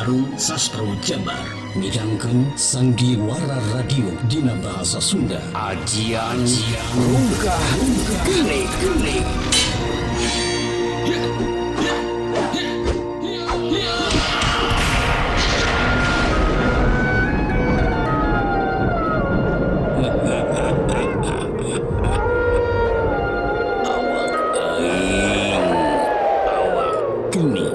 Sareng Sastro Jabar midangkeun Sandiwara Radio dina bahasa Sunda. Ajian Rungkah Geni Geni. Awak aing, awak geni,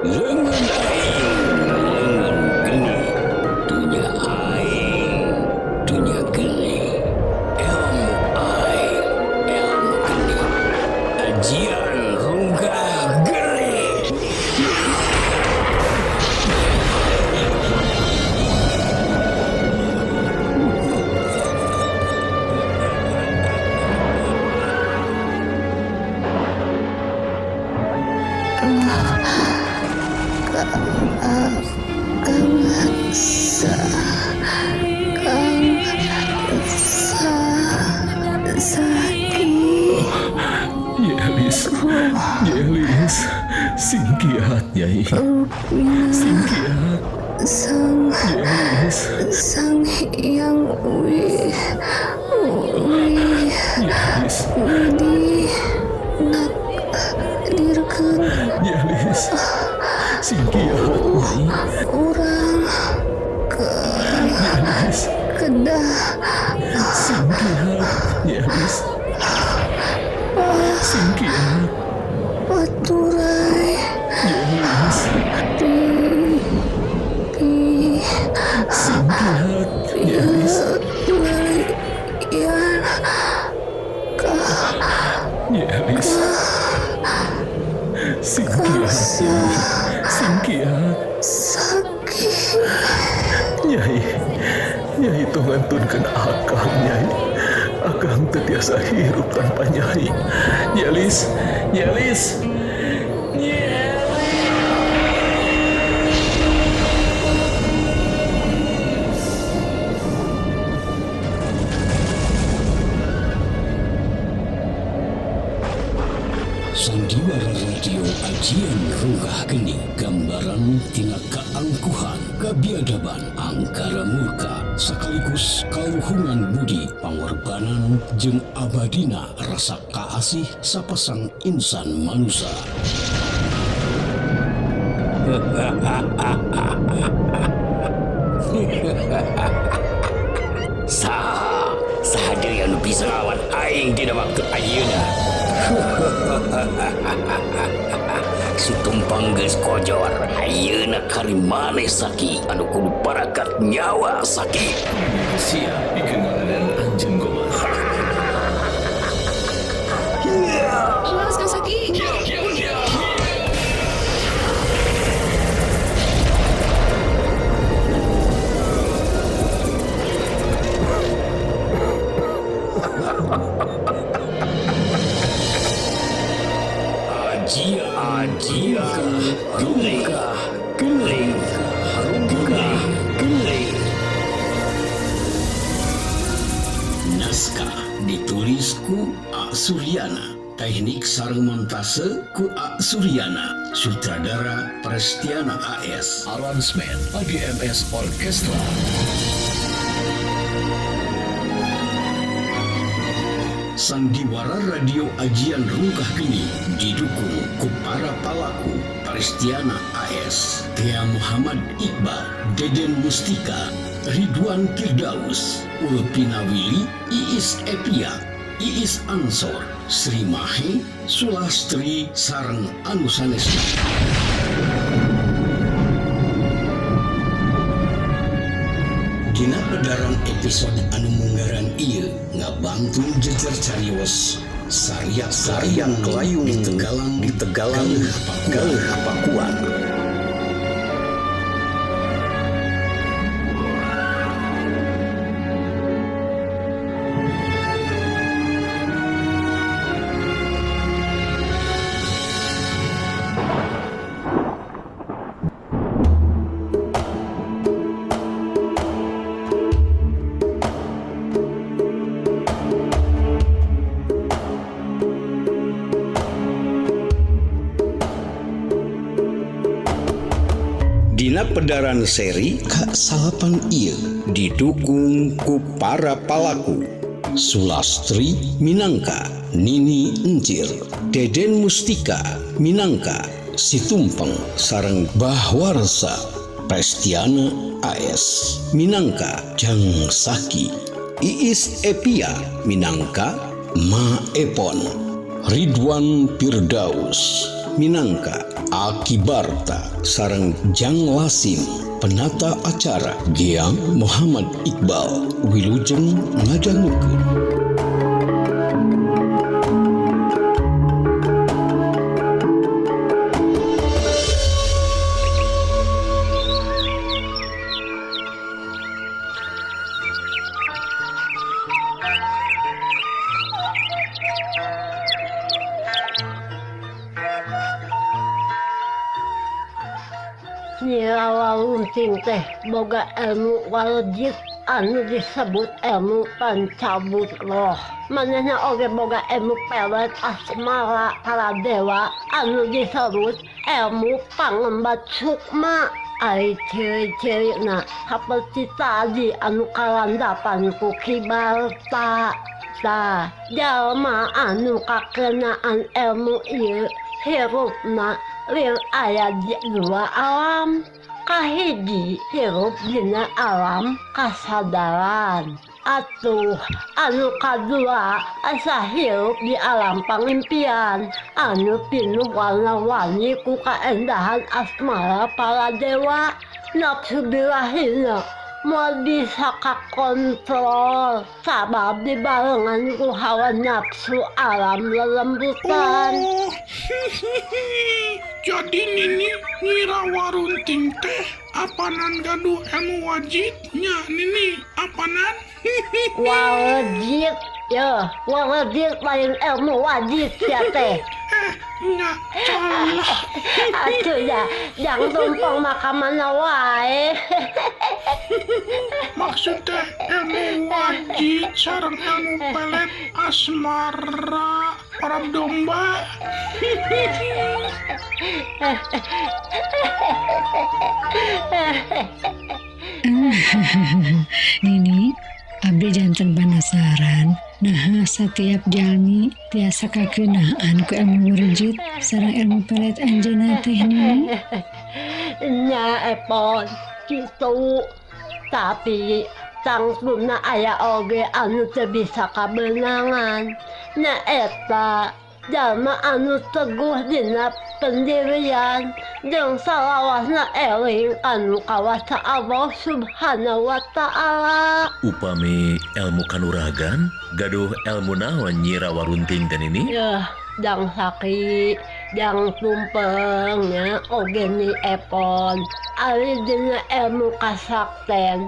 leungeun aing, leungeun geni, dunya aing, dunya geni, ilmu aing, ilmu geni, ajian Rungkah Geni. Kang sa Kang sa Saki. Yelis, Yelis, sing kiat, Nyai, sing kiat. Sang Yelis. Sang Hyang Wi Wi Yelis. Widi nakdirkeun Yelis, sing kiat, Nyai. Urang ke Yelis. Kedah Sing kiat, Yelis, sing kiat. Paturai Yelis. Pi pi Sing kiat, Yelis. Yan Yelis, sing kiat, Nyai, sing kiat. Saki. Nyai, Nyai tong ngantunkeun akang, Nyai. Akang teu tiasa hirup tanpa Nyai. Yelis, Yelis, Yelis. Sandiwara Radio Ajian Rungkah Geni, gambaran tina kaangkuhan, kabiadaban, angkara murka sekaligus kaluhungan budi, pangorbanan jeung abadina rasa kaasih sapasang insan manusia. Saha saha deui anu bisa nglawan aing dina waktu ayeuna? Situmpang geus kojor, ayeuna kari maneh, Saki, anu kudu parakat nyawa, Saki. Siap pikeun ngaladenan anjeun, Gomar. Awas, Kang Saki. Ajian Ajian Rungkah Geni Rungkah Geni. Naskah ditulis ku A Suryana, teknik sareng montase ku A Suryana, sutradara Prestiana AS. Aransemen AGMS Orkestra. Sandiwara Radio Ajian Rungkah Geni didukung ku para palaku Prestiana AS, Tea Muhammad Iqbal, Deden Mustika, Ridwan Firdaus, Ulpina Willy, Iis Epia, Iis Ansor, Sri Mahe, Sulastri sareng anu sanesna. Dina pedaran episode anu munggaran ieu ngabangtun jejer carios Saria Saria Kelayung di Tegalan, di Tegalan Galuh Pakuan. Dina pedaran seri ka-9 ieu didukung ku para palaku Sulastri minangka Nini Encir, Deden Mustika minangka Situmpeng sareng Bahwarsa, Prestiana AS minangka Jang Saki, Iis Epia minangka Ma Epon, Ridwan Firdaus minangka Akibarta sareng Jang Lasim, penata acara Giang Muhammad Iqbal. Wilujeng ngadangukeun. Nyi Rawarunting teh boga ilmu walejit anu disebut ilmu pancabut roh. Manehna oge boga ilmu pelet asmara para dewa anu disebut ilmu pangembat sukma. Ari ciri-cirina saperti tadi anu kalandapan ku Ki Barta. Tah, jalma anu kakenaan ilmu ieu hirupna lir aya di dua alam. Kahiji hirup dina alam kasadaran. Atuh anu kadua asa hirup di alam pangimpian anu pinuh warna-warni ku kaendahan asmara para dewa. Nafsu birahina moal bisa kakontrol sabab dibarengan ku hawa nafsu alam lelembutan. Oh, jadi Nini Nyi Rawarunting teh apanan gaduh ilmu wajibnya Nini apanan? Wajib ya, wajib lain ilmu wajib ya teh. Nya salah. Atuh ya, jangan tumpang makamana wae. Maksud teh ilmu wajib sareng ilmu pelet asmara para domba. Nini, abdi janten penasaran. Nah, setiap jalmi tiasa kakeunaan ku ilmu wurjit sareng ilmu pelet anjeunna teh Nini. Nya Epon kitu, tapi tangtuna aya oge anu teu bisa kabeunangan. Nya eta jalma anu teguh dina pendirian jeung salawasna eling anu kawasa Allah Subhanahu wa Ta'ala. Upami ilmu kanuragan gaduh ilmu naon Nyi Rawarunting teh Nini? Yeuh, Jang Saki, Jang Tumpeng nya oge Nyi Epon. Ari dina ilmu kasakten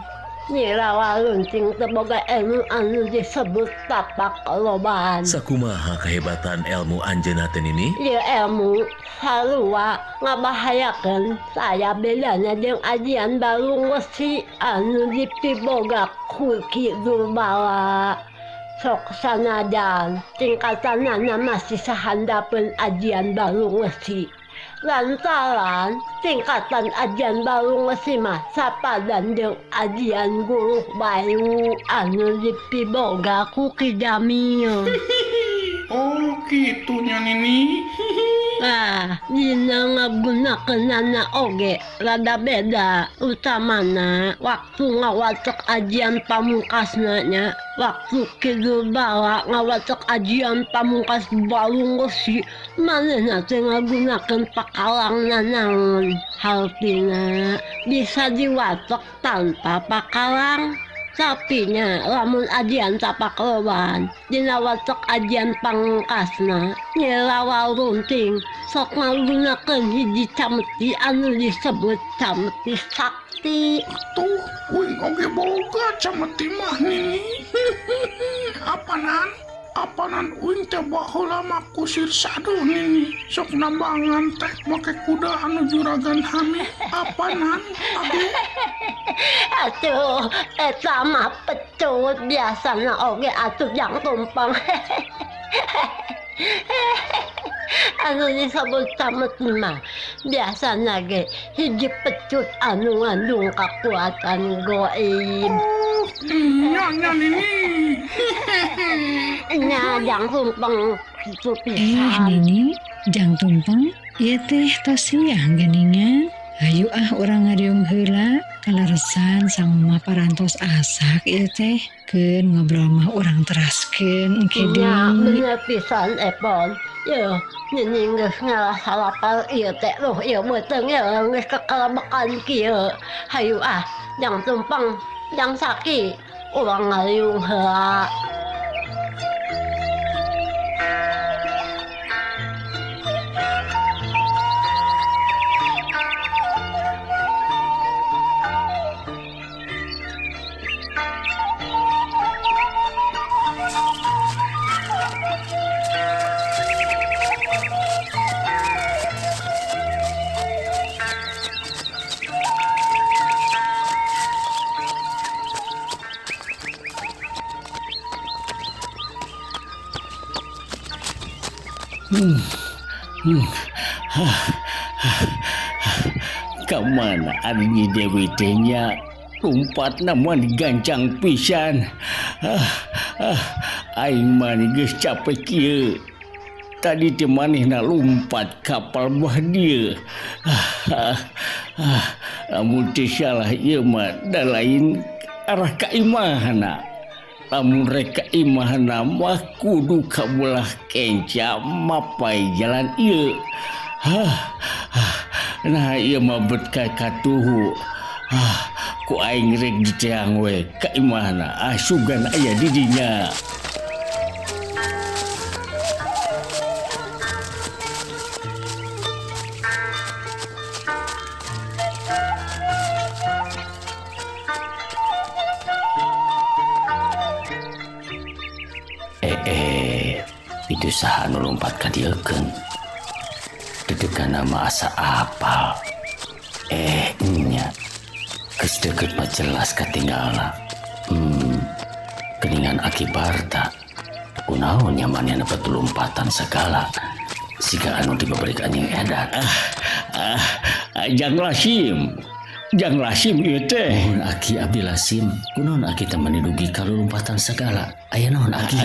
Nyi Rawarunting teh boga ilmu anu disebut tapak loban. Sakumaha kehebatan ilmu anjeunna teh Nini? Ieu ilmu sarua ngabahayakeun saya bedana jeung ajian Balung Wesi anu dipiboga ku Ki Durbala. Sok sanajan tingkatanana masih sahandapeun ajian Balung Wesi. Lantaran tingkatan ajian Balung Wesi mah sapadan jeung ajian Guru Bayu anu dipiboga ku Ki Jamil. Oh kitunya Nini. Nah, dina ngagunakeunana oge rada beda, utamana waktu ngawacek ajian pamungkasna nya. Waktu Ki Durbala ngawacek ajian pamungkas Balung Wesi, manehna teh ngagunakeun pakalangna naon. Hartina bisa diwacek tanpa pakalang. Tapi nya lamun ajian tapak loban dina wacek ajian pangkasna Nyi Rawarunting sok ngagunakeun hiji cameti anu disebut cameti sakti. Tuh, uing oge boga cameti mah Nini. Apanan? Apanan uing teh baheula mah kusir sado Nini. Sok nambangan teh make kuda anu juragan Hami. Apanan? Aduh. Atuh, eta mah pecut biasana oge atuh Jang Tumpeng. Anu disebut camet mah biasana ge hiji pecut anu ngandung kakuatan goib. Oh, nya nya Nini. Nya jang tumpeng kitu Eh, pisan. Nini, jang tumpeng, ieu teh tos siang geuningan. Hayu ah urang ngariung heula, kaleresan sang mama parantos asak ieu teh. Keun ngobrol mah urang teraskeun engke Nya deui. bener pisan Epon. Yeuh, Nini geus ngarasa lapar ieu teh. Loh, ieu beuteung ieu geus kekelebekan kieu. Hayu ah, jang tumpeng, jang saki, urang ngariung heula. Ka mana ari Nyi Dewi teh nya? Lumpatna mah digancang pisan. Ah, ah, aing mah geus capek kieu. Tadi teh manehna lumpat kapal bah dieu. Ah, ah, ah, lamun teu salah ieu mah da lain arah ka imahna. Lamun rek ka imahna mah kudu ka belah kenca mapai jalan ieu. Hah, hah, nah ieu mah bet ka katuhu. Ah, ku aing rek diteang we ka imahna. Ah, sugan aya di dinya. Itu saha anu lompat ka dieukeun. Dedegan nama asa apal. Nya. Geus deukeut mah jelas katinggalna. Geningan Aki Barta. Kunaon nya manehna bet lompatan sagala. Siga anu dibabalik anjing edan. Ah, Jang Lasim. Jang Lasim ieu teh. Mohon Aki abdi Lasim. Kunaon Aki teh mani dugi ka lompatan sagala. Aya naon Aki?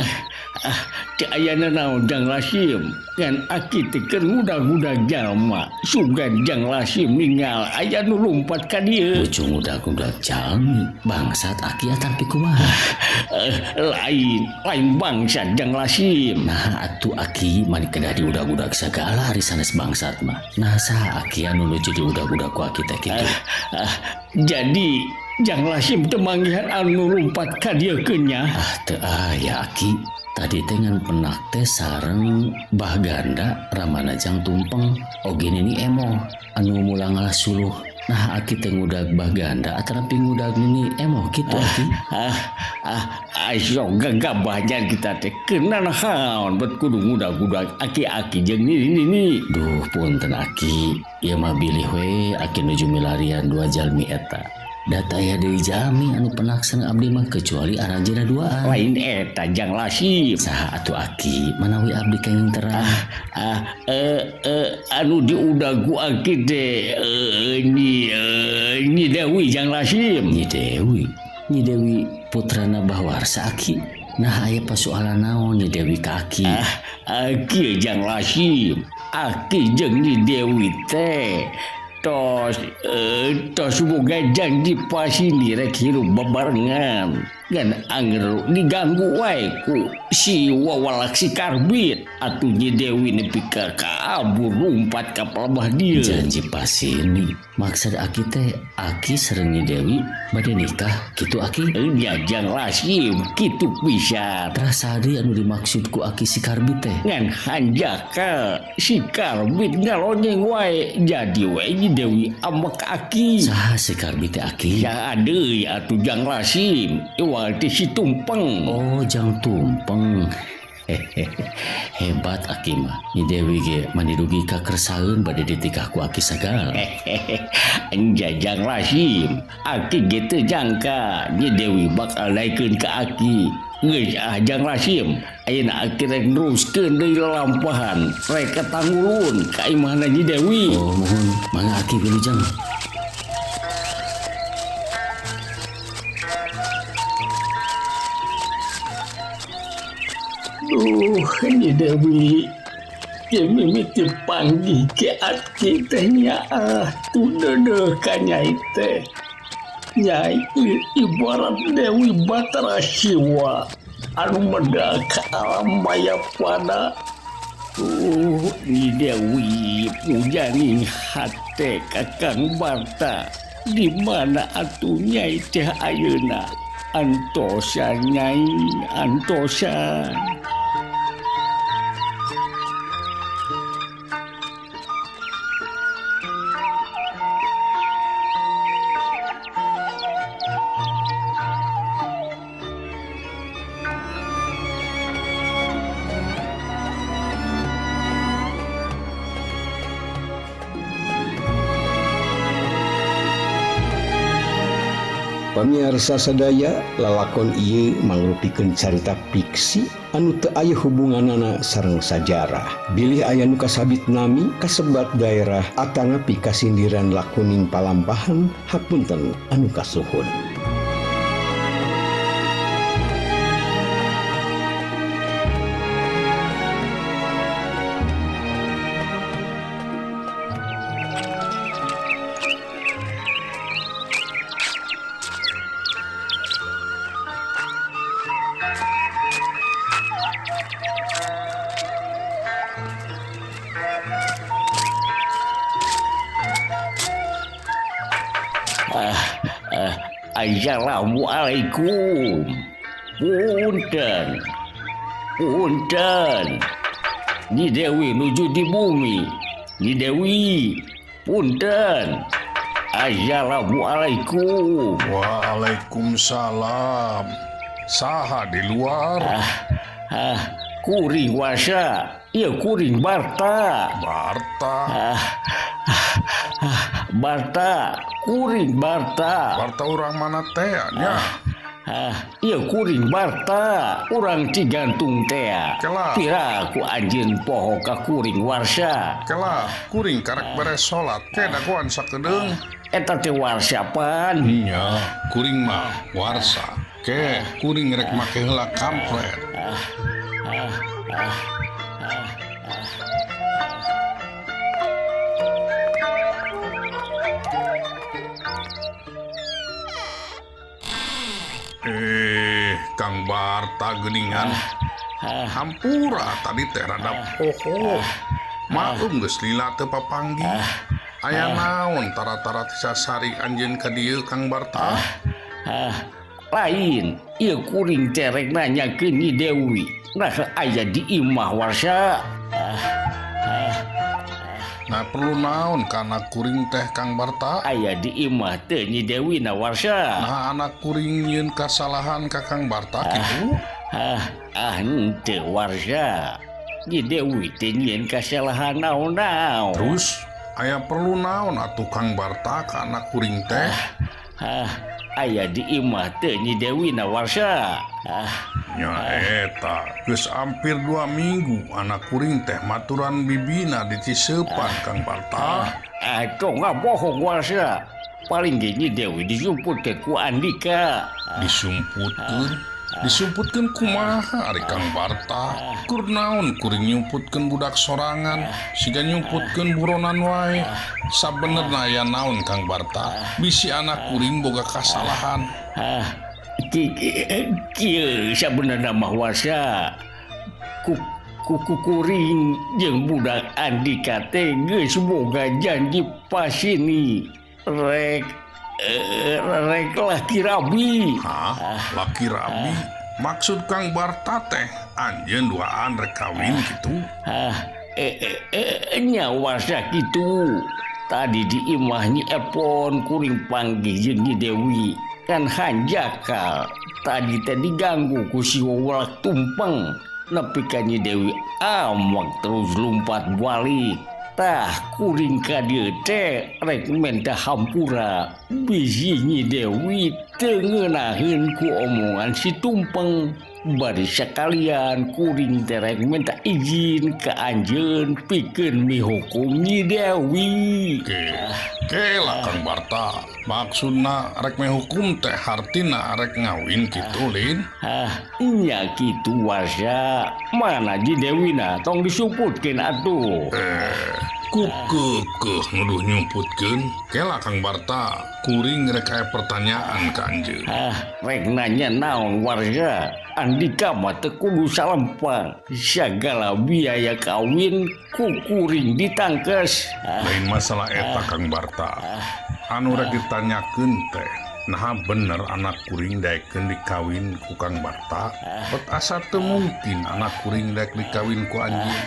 Ah, teu aya nanaon Jang Lasim. Ngan Aki teh keur ngudag-ngudag jalma. Sugan Jang Lasim ningal aya nu lumpat ka dieu. Ujung ngudag-ngudag jalmi. Bangsat Aki atan kumaha? Lain bangsat Jang Lasim. Nah atuh Aki mani kedah diudag-udag sagala ari sanes bangsat mah. Nah saha Aki anu nuju diudag-udag ku Aki teh kitu? Ah, jadi Jang Lasim teu manggihan anu lumpat ka dieu keun nya. Ah teu aya Aki. Tadi teh ngan penak teh sareng Bah Ganda Ramana Jang Tumpeng oge Nini Emoh anu mula ngalah suluh. Nah Aki teh ngudag Bah Ganda atanapi ngudag Nini Emoh kitu Aki. Ah, ayo gagabahnya kita teh kena naon bet kudu ngudag-ngudag aki-aki jeung nini-nini. Duh punten Aki, ieu mah bilih we Aki nuju milarian dua jalmi eta. Data aya deui jalmi anu penak sareng abdi mah kecuali aranjeunna duaan. Lain eta Jang Lasim. Saha atuh Aki, manawi abdi kenging terang. Anu diudag ku Aki teh Nyi Dewi Jang Lasim. Nyi Dewi, Nyi Dewi putrana Bah Warsa Aki. Nah aya pasualan naon Nyi Dewi ka Aki? Ah, kieu Jang Lasim. Aki jeung Nyi Dewi teh tos boga janji pasini rek hirup bebarengan. Ngan anger diganggu wae ku si wawalak si Karbit. Atuh Nyi Dewi nepi ka kabur lumpat ka palebah dieu. Janji pasini. Maksud Aki teh Aki sareng Nyi Dewi bade nikah kitu Aki? Nya Jang Lasim kitu pisan. Teras sadi anu dimaksud ku Aki si Karbit teh? Ngan hanjakal si Karbit ngalonyeng wae jadi wae Nyi Dewi ambek Aki. Saha si Karbit teh Aki? Saha deui atuh Jang Lasim. Iwal teh si Tumpeng. Oh, Jang Tumpeng. Hebat Aki mah. Nyi Dewi ge mani dugi ka kersaeun bade ditikah ku Aki sagala. Nya Jang Lasim, Aki ge teu jangka Nyi Dewi bakal naikeun ka Aki. Geus ah Jang Rasim, ayeuna aki rek neruskeun deui lalampahan, rek ka Tanggulun ka imahna Nyi Dewi. Oh muhun, mangga aki wilujeng. Duh, Nyi Dewi. Ye mimiti panggih ke aki teh nyaah tu deudeuh ka nyai teh. Nyai ibarat Dewi Batara Siwa anu medal ka alam maya pada. Nyi Dewi pujaning hate Kakang Barta. Di mana atuh nyai teh ayeuna? Antosan nyai, antosan. Pamiarsa sadaya, lalakon ieu mangrupikeun carita fiksi anu teu aya hubunganana sareng sajarah. Bilih aya nu kasabit nami, kasebat daerah atanapi kasindiran lakuning palampahan, hapunten anu kasuhun. Assalamualaikum. Punten. Punten. Nyi Dewi nuju di bumi. Nyi Dewi, punten. Assalamualaikum. Waalaikumsalam. Saha di luar? Kuring wasa. Ieu kuring Barta. Barta. Barta, kuring Barta. Barta urang mana teh nya? Ieu kuring Barta, urang Cigantung teh. Pira ku anjeun poho ka kuring warsa. Kela, kuring karek beres salat ke dagoan sakedeung. Eta teh warsa pan. Nya, kuring mah warsa. Ke, kuring rek make heula kampret. Kang Barta geuningan. Hampura tadi teh rada poho. Maklum geus lila teu papanggih. Aya naon tara-tara tisasari anjeun ka dieu Kang Barta? Lain, ieu kuring teh rek nanyakeun Nyi Dewi. Nah aya di imah warsa. Nah perlu naon ka anak kuring teh Kang Barta? Aya di imah teh Nyi Dewi na warsa. Nah anak kuring nyieun kasalahan ka Kang Barta kitu? Henteu warsa. Nyi Dewi teh nyieun kasalahan naon-naon. Terus aya perlu naon atuh Kang Barta ka anak kuring teh? Aya di imah teh Nyi Dewi na warsa. Nya eta geus hampir 2 minggu anak kuring teh maturan bibina di Cisepan Kang Barta. Tong ngabohong warsa. Paling ge Nyi Dewi disumputkeun ku Andika. Disumputkeun? Disumputkeun kumaha ari Kang Barta? Kur naon kuring nyumputkeun budak sorangan, siga nyumputkeun buronan wae. Sabenerna aya naon Kang Barta? Bisi anak kuring boga kasalahan. Kieu sabenerna mah warsa. Kuring jeung budak Andika teh geus boga janji pasini. Rek laki rabi. Hah? Laki rabi? Maksud Kang Barta teh anjeun duaan rek kawin kitu? Nya warsa kitu. Tadi di imah Nyi Epon kuring panggih jeung Nyi Dewi. Kan hanjakal tadi teh diganggu ku si Wawalak Tumpeng. Nepi ka Nyi Dewi amok terus lumpat balik. Tah kuring ka dieu teh rek menta hampura. Bisi Nyi Dewi teu ngeunaheun ku omongan si Tumpeng. Bari sekalian kuring teh rek minta izin ke anjeun pikeun mihukum Nyi Dewi. Kela Kang Barta, maksudna rek mihukum teh hartina rek ngawin kitu lin. Nya kitu Warsa. Mana Nyi Dewina tong disumputkeun atuh. Ku keukeuh nuduh nyumputkeun. Kela Kang Barta, kuring rek aya pertanyaan ka anjeun. Rek nanya naon Warsa? Andika mah teu kudu salempang. Sagala biaya kawin ku kuring ditangkes. Lain masalah eta Kang Barta. Anu rek ditanyakeun teh, naha bener anak kuring daekeun dikawin ku Kang Barta? Bet asa teu mungkin anak kuring daek dikawin ku anjeun.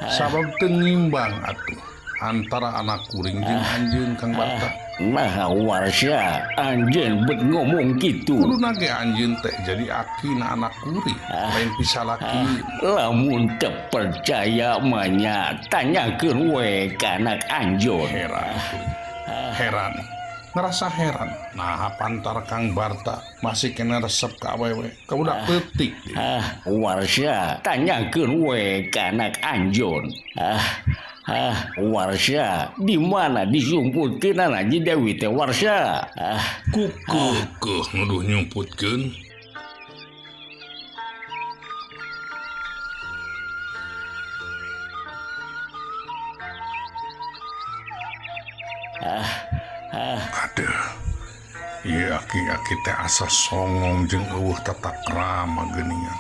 Sabab teu ngimbang atuh antara anak kuring jeung anjeun Kang Barta. Nah Warsa, anjeun bet ngomong kitu. Kuduna ge anjeun teh jadi akina anak kuring, lain pisalaki. Lamun teu percaya mah nya tanyakeun we ka anak anjeun. Heran kuring. Heran. Ngerasa heran. Nah pantar Kang Barta masih kena resep ka awewe. Ka budak peutik. Warsa, tanyakeun we ka anak anjeun. Warsa, di mana disumputkeun Nyi Dewi teh Warsa? Ku keukeuh nuduh nyumputkeun. Aduh, ieu aki-aki teh asa songong jeung eueuh tata krama geuningan.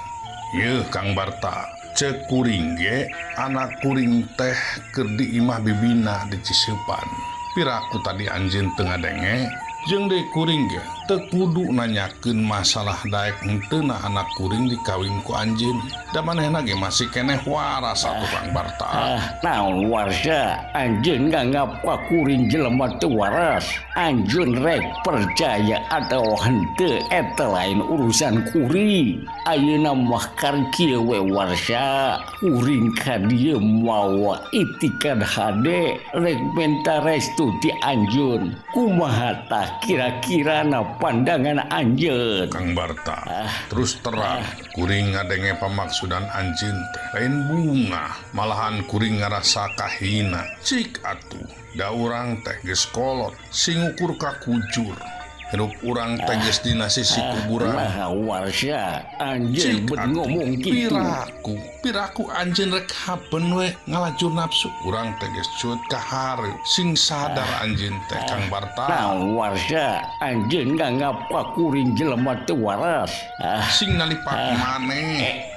Yeuh Kang Barta, ceuk kuring ge anak kuring teh keur di imah bibina di Ciseupan. Piraku tadi anjeun teu ngadenge, jeung deui kuring ge teu kudu nanyakeun masalah daek henteuna anak kuring dikawin ku anjeun. Da manehna ge masih keneh waras atuh Kang Barta. Naon Warsa, anjeun nganggap ka kuring jelema teu waras. Anjeun rek percaya atau henteu eta lain urusan kuring. Ayeuna mah kieu we Warsa, kuring ka dieu mawa itikad hade rek menta restu ti anjeun. Kumaha tah kira-kirana pandangan anjeun? Kang Barta, terus terang kuring ngadenge pamaksudan anjeun teh lain bunga, malahan kuring ngarasa kahina. Cik atuh, da urang teh geus kolot, sing ukur ka kujur. Hirup urang teh geus dina sisi kuburan. Nah Warsa, anjeun Cik bet atuh, ngomong kitu. Piraku anjeun rek haben we ngalajur nafsu. Urang teh geus cuet ka hareup. Sing sadar anjeun teh Kang Barta. Naon Warsa, anjeun nganggap ka kuring jelema teu waras. Sing nalipat maneh.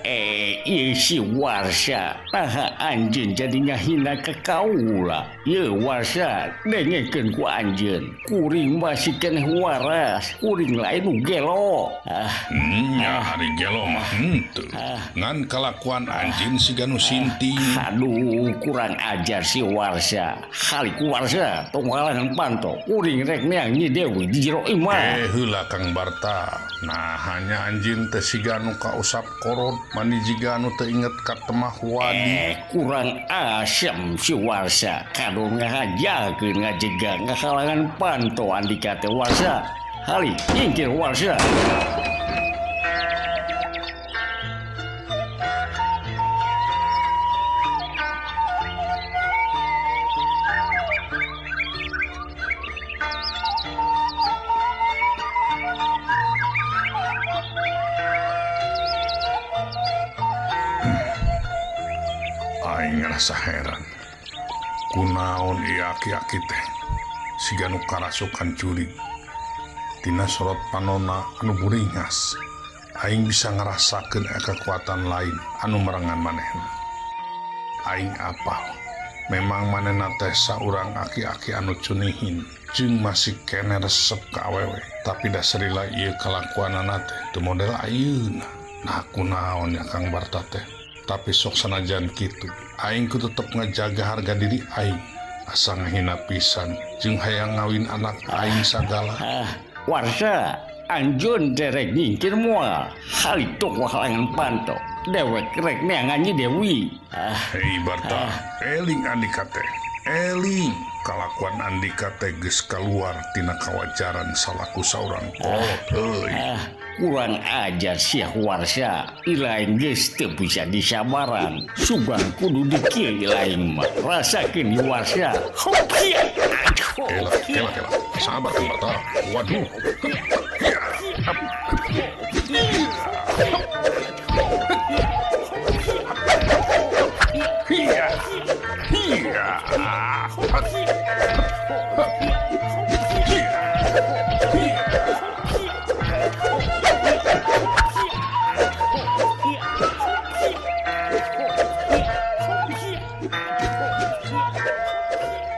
Ieu si Warsa, naha anjeun jadi ngahina ka kaula. Ieu Warsa, dengekeun ku anjeun. Kuring masih keneh waras, kuring lain nu gelo. Nya ari gelo mah henteu. Ngan kalakuan anjeun siga nu sinting. Aduh, kurang ajar si Warsa. Halik Warsa, tong halangan panto. Kuring rek neang Nyi Dewi di jero imah. Heula Kang Barta. Nah hanya anjeun teh siga nu kausap korod, mani jiga nu teu inget ka temah wadi. Kurang asem si Warsa. Kado ngahajakeun ngajega ngahalangan panto andika teh Warsa. Halik, nyingkir Warsa. Aing ngerasa heran. Kunaon ieu aki-aki teh siga nu karasukan jurig. Tina sorot panona anu buringas, aing bisa ngerasakeun aya kekuatan lain anu merengan manehna. Aing apal, memang manehna teh saurang aki-aki anu cunihin jeung masih keneh resep ka awewe, tapi dasarila ieu kalakuanana teh teu model ayeuna. Nah kunaon ya Kang Barta teh? Tapi sok sanajan kitu, aing ku tetep ngajaga harga diri aing. Asa ngahina pisan jeung hayang ngawin anak aing sagala. Warsa, anjeun derek nyingkir moal. Halik tok halangan panto. Dewek rek neangan Nyi Dewi. Hei Barta, eling andika teh. Eling kalakuan andika teh geus kaluar tina kawajaran salaku saurang kolot euy. Kurang ajar sia Warsa. Ilaing geus teu bisa disabaran. Sugan kudu dikieu ilaing mah. Rasakeun Warsa. Hop ya. Kela, kela, kela. Sabar Kang Barta. Waduh.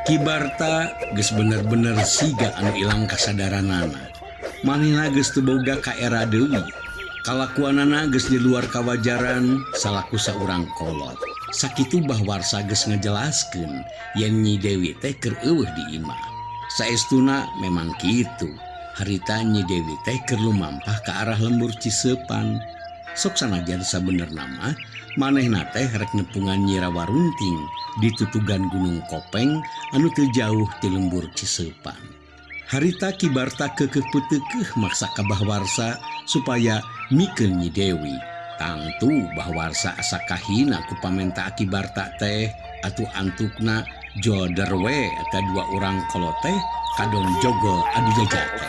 Ki Barta geus bener-bener siga anu ilang kasadaranana. Manehna geus teu boga ka era deui. Kalakuanana geus di luar kawajaran salaku saurang kolot. Sakitu Bah Warsa geus ngajelaskeun yen Nyi Dewi teh keur eueuh di imah. Saestuna memang kitu. Harita Nyi Dewi teh keur lumampah ka arah lembur Cisepan. Sok sanajan sabenerna mah manehna teh rek nepungan Nyi Rawarunting di tutugan Gunung Kopeng anu teu jauh ti lembur Cisepan. Harita Ki Barta keukeuh peuteukeuh maksa ka Bah Warsa supaya mikeun Nyi Dewi. Tangtu Bah Warsa asa kahina ku pamenta Ki Barta teh atuh antukna joder we eta dua urang kolot teh kadon jogol adu jajate.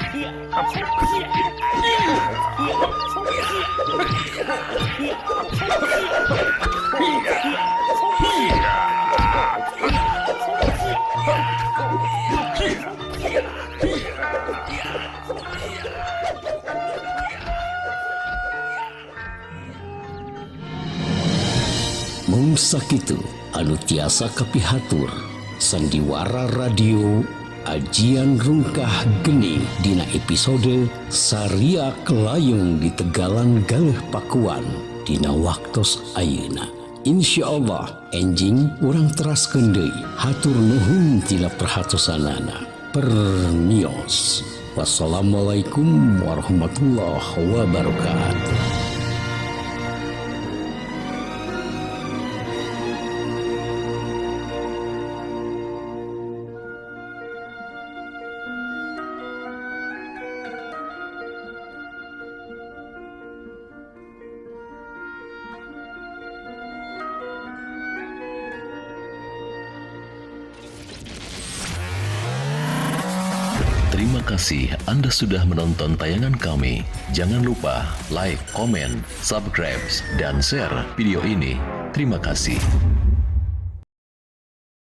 Mung sakitu anu tiasa kapihatur sandiwara radio ajian Rungkah Geni dina episode Sariak Layung di Tegalan Galeh Pakuan dina waktos ayeuna. Insyaallah enjing urang teraskeun deui. Hatur nuhun tina perhatosanana. Permios. Wassalamualaikum warahmatullahi wabarakatuh. Terima kasih Anda sudah menonton tayangan kami. Jangan lupa like, komen, subscribe, dan share video ini. Terima kasih.